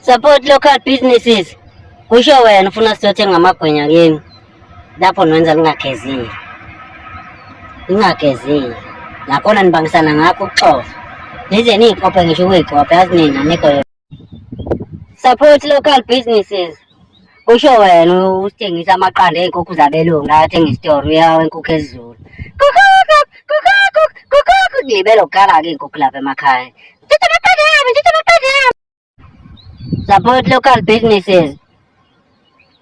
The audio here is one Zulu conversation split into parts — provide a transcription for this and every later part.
Support local businesses. Kusho wena ufuna siyothenga amagwinya kini. Lapho nwenza lingagezile. Lingagezile. Nakhona nibangisana ngakho ukuxova. Nize niy'kope ngisho ukuy'kopa yazi nina nikho. Support local businesses. Kusho wena usithengisa amaqanda ey'nkukhu zabelungu la athenga isitori uyawa inkukhu esiZulu. Ngilibele ukukala-ke iy'nkukhu lapha emakhaya. Thetha amaqanda ami, thetha amaqanda ami. Support local businesses.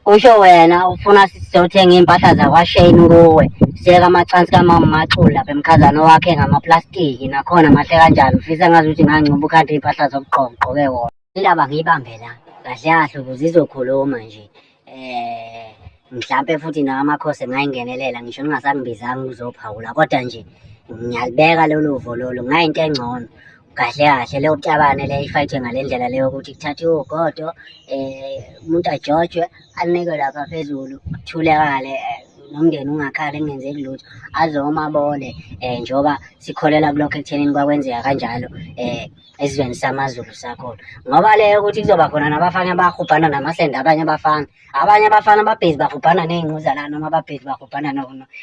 Kusho wena ufuna sizothenga iy'mpahla zakwaShein kuwe. Siyeka amacansi kamama Maxulu lapha emkhazana owakhe ngamaplastiki nakhona mahle kanjani. Ufisa ngazuthi ngangcobo ukhanda iy'mpahla zokugqoka ugqoke wona. Indaba ngiyibambe la kahle kahle ukuze izokhuluma nje. Eh mhlampe futhi nawo amakhosi engayingenelela ngisho ningasangibizanga ukuzophawula kodwa nje ngiyalibeka lolu vo lolu ngayinto engcono kahle kahle leyo butabane le ifayithwe ngale ndlela leyo ukuthi kuthathwe ugodo eh umuntu ajojwe anikwe lapha phezulu kuthulekale eh, nomndeni ungakhali kungenzeki lutho azoma abole eh njengoba sikholela kulokho ekuthenini kwakwenzeka kanjalo eh esizweni samaZulu sakhona ngoba leyo ukuthi kuzoba khona nabafana abahubhana namasende abanye abafana abanye abafana babhizi bahubhana ney'nquza la noma babhizi bahubhana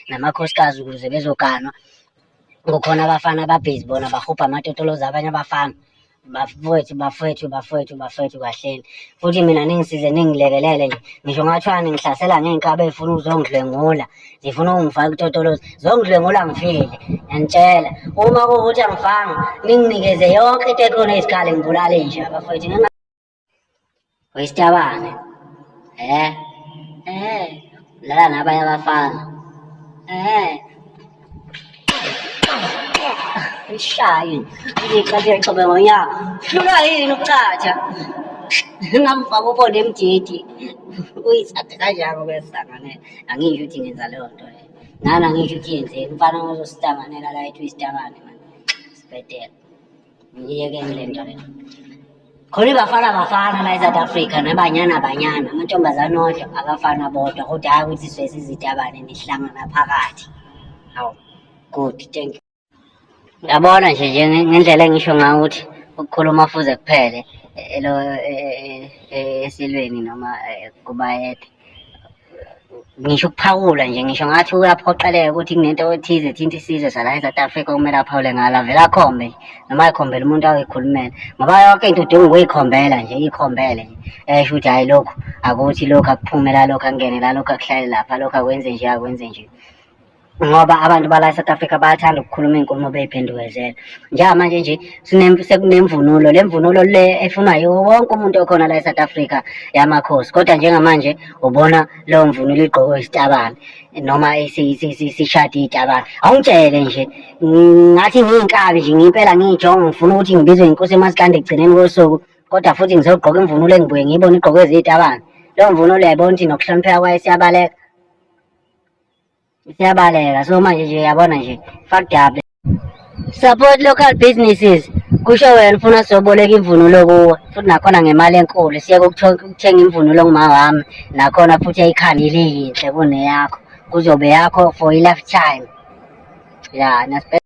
namakhosikazi ukuze bezoganwa kukhona abafana ababhizi bona bahubha amatotolozi abanye abafana bafowethu bafowethu bafowethu bafowethu kahleni futhi mina ningisize ningilekelele nje ngisho ngathiwa ningihlasela ngey'nkabi ey'funa ukuzongidlwengula zifuna ukungifaka kutotolozi zongidlwengula ngifile ngiyanitshela uma kuwukuthi angifanga ninginikeze yonke into ekhona izikhali ngibulale nje abafowethu wesitabane eh eh lala nabanye abafana eh ishayi iqathe exobe ngonyaka hlulwa yini ukucatha ngamfaka uphonde emjidi uyithathe kanjani kwesihlanganela angisho ukuthi ngenza leyo nto leyo nami angisho ukuthi yenzeni umfana ozosihlanganela la ethi uyisitabane mani sibhedela ngiyekeni le nto leyo khona ibafana bafana la e-South Africa nabanyana banyana amantombazane odwa abafana bodwa kodwa hhayi ukuthi sisuke sizitabane nihlangana phakathi hawu good thank you yabona nje nje ngendlela engisho ngayo ukuthi ukukhuluma fuze kuphele esilweni noma kubayede ngisho ukuphawula nje ngisho ngathi uyaphoqeleka ukuthi kunento ethize ethinta isizwe sala e-South Africa okumele aphawule ngalo avele akhombe noma ayikhombele umuntu ayoyikhulumela ngoba yonke into udinga ukuyikhombela nje iyikhombele nje esho ukuthi hhayi lokhu akuthi lokhu akuphume la lokhu akungene la lokhu akuhlale lapha lokhu akwenze nje akwenze nje ngoba abantu bala e-South Africa bayathanda ukukhuluma iy'nkulumo bey'phendukezela. Njengamanje nje sekunemvunulo, le mvunulo le efunwa yiwo wonke umuntu okhona la e-South Africa yamakhosi, kodwa njengamanje ubona leyo mvunulo igqokwe isitabane noma isishade iy'tabane. Awungitshele nje ngathi ngiyinkabi nje ngimpela ngiyijongo ngifuna ukuthi ngibizwe inkosi emasikandi ekugcineni kosuku kodwa futhi ngizogqoka imvunulo engibuye ngiyibone igqokwe ziyitabane. Leyo mvunulo uyayibona ukuthi nokuhlonipheka kwayo siyabaleka. Siyabaleka so manje nje yabona nje fucked up. Support local businesses. Kusho wena ufuna siyoboleka imvunulo kuwe futhi nakhona ngemali enkulu siyeke ukuthenga imvunulo kuma wami nakhona futhi ayikhandile yinhle kuneyakho kuzobe yakho for i-lifetime. Ya, yeah,